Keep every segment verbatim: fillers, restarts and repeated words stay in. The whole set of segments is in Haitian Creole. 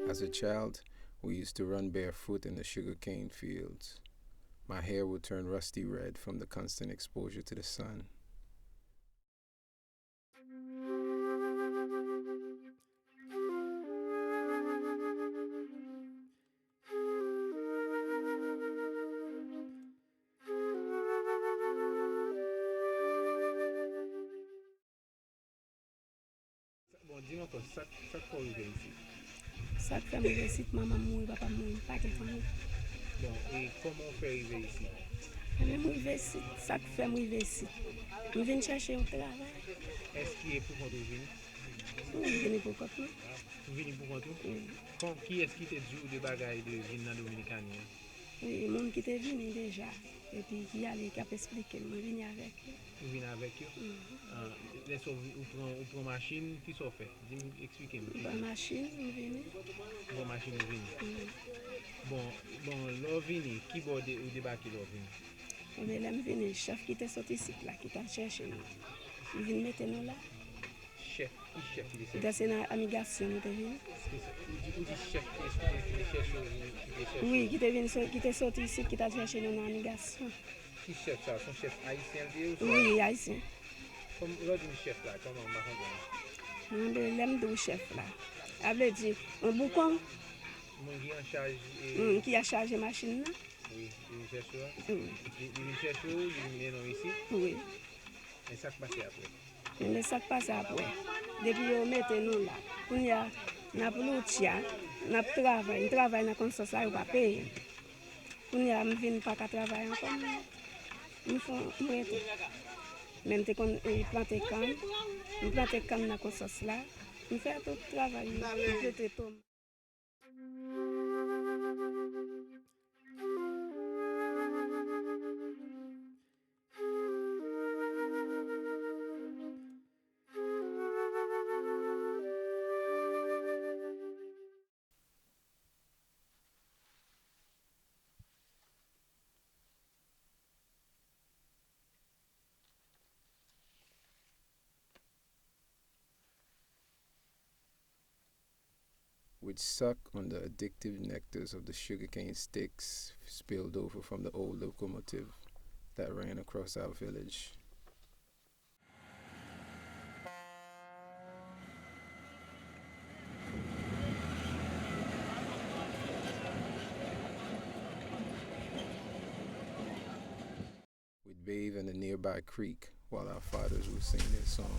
As a child, we used to run barefoot in the sugarcane fields. My hair would turn rusty red from the constant exposure to the sun. Bon, di m ankò, sa, sa k fè w rive isit? Sa k fè m rive isit, manman m mouri, papa m mouri, m pa gen fanmi. Bon, e kòman w fè rive isit? Ebyen, m rive isit, sa k fè m rive isit, m vin chèche yon travay. Èske e poukont ou vini? Wi, m vini poukont mwen. Ou vini poukont ou? Wi. Kon, kiyès ki te di w de bagay de vin nan Dominikani an? Wi, moun ki te vini deja, epi ki ale, k ap esplike m, mwen vini avèk yo. Ou vin avèk yo? Mhm. Ah, lè sa w vi-, ou pran, ou pran machin, kisa w fè? Di m, eksplike m. M pran machin, m vini. Ou pran machin, ou vini? Mhm. Bon, bon, lè w vini, ki bò de, ou debake lè w vini? Ebyen, lè m vini, chèf ki te sot isit la, ki t al chèche nou, li vin mete nou la. Chèf, ki chèf ki te chèche? Donk, se nan Amigasyon nou te vini. Ki sa? Ou di, ou di chèf ki te, ki te, ki te chèche w, ki te chèche w? Wi, ki te vin so-, ki te soti isit, ki t al chèche nou nan Amigasyon. Ki chèf sa? Se yon chèf ayisyen l te ye ouswa? Wi, ayisyen. Kòm, lè w di m chèf la, kòman, m pa konprann. Non, men lè m di w chèf la, sa vle di, yon boukon. Moun ki an chaj, e, moun ki an chaje machin nan. Wi, li vin chèche w a? Wi. Li, li vin chèche w, li vin mennen w isit? Wi. E sa k pase apre? Men sa k pase apre. Depi yo mete nou la, kounye a, n ap loutya, n ap travay, n travay nan konstans la, yo pa peye n. Kounye a, m vin pa ka travay ankò, m, m fon, m rete. Men m te konn, e, plante kann, m plante kann nan konstans la, m fè tout travay, m plante tom. We'd suck on the addictive nectars of the sugarcane sticks spilled over from the old locomotive that ran across our village. We'd bathe in the nearby creek while our fathers would sing their song.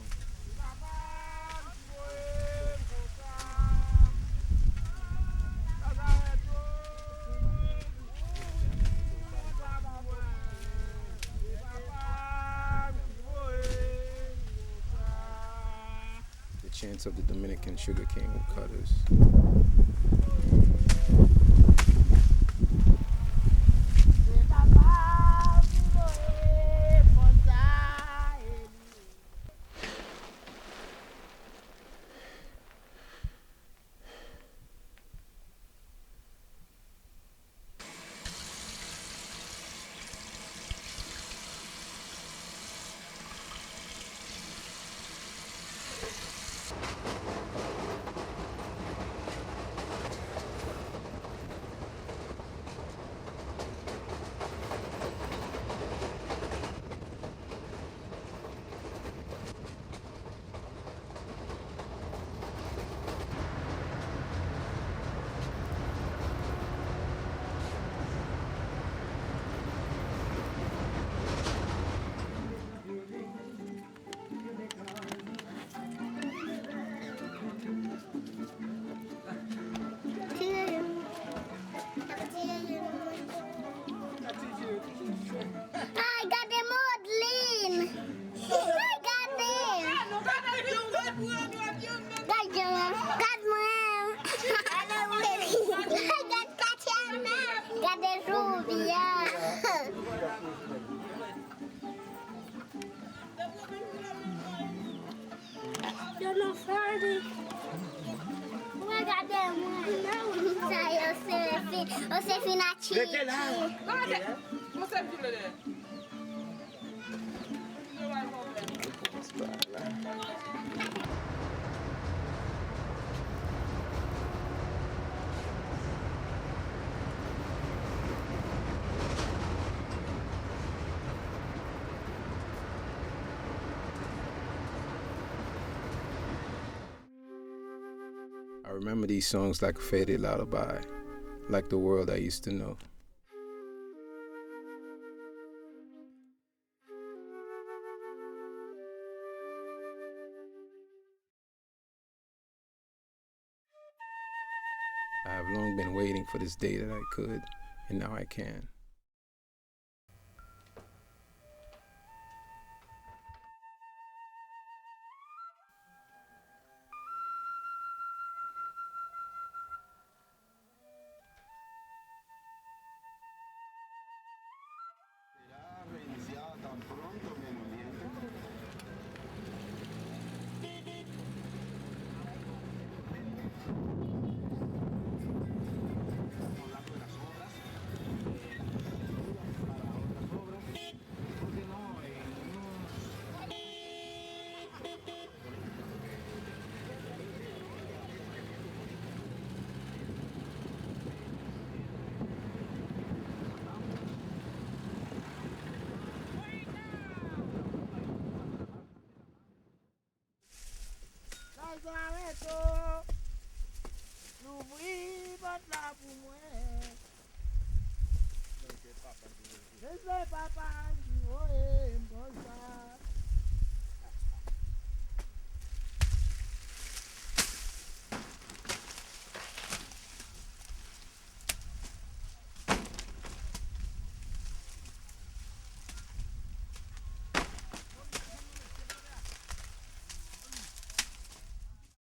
The chants of the Dominican sugarcane cutters. Josefina Chichi. Gade, kòmanse vin lè. I remember these songs like a faded lullaby, like the world I used to know. I have long been waiting for this day that I could, and now I can. Lazareto, louvri pòt la pou mwen. Mesye papa di voye m konsa.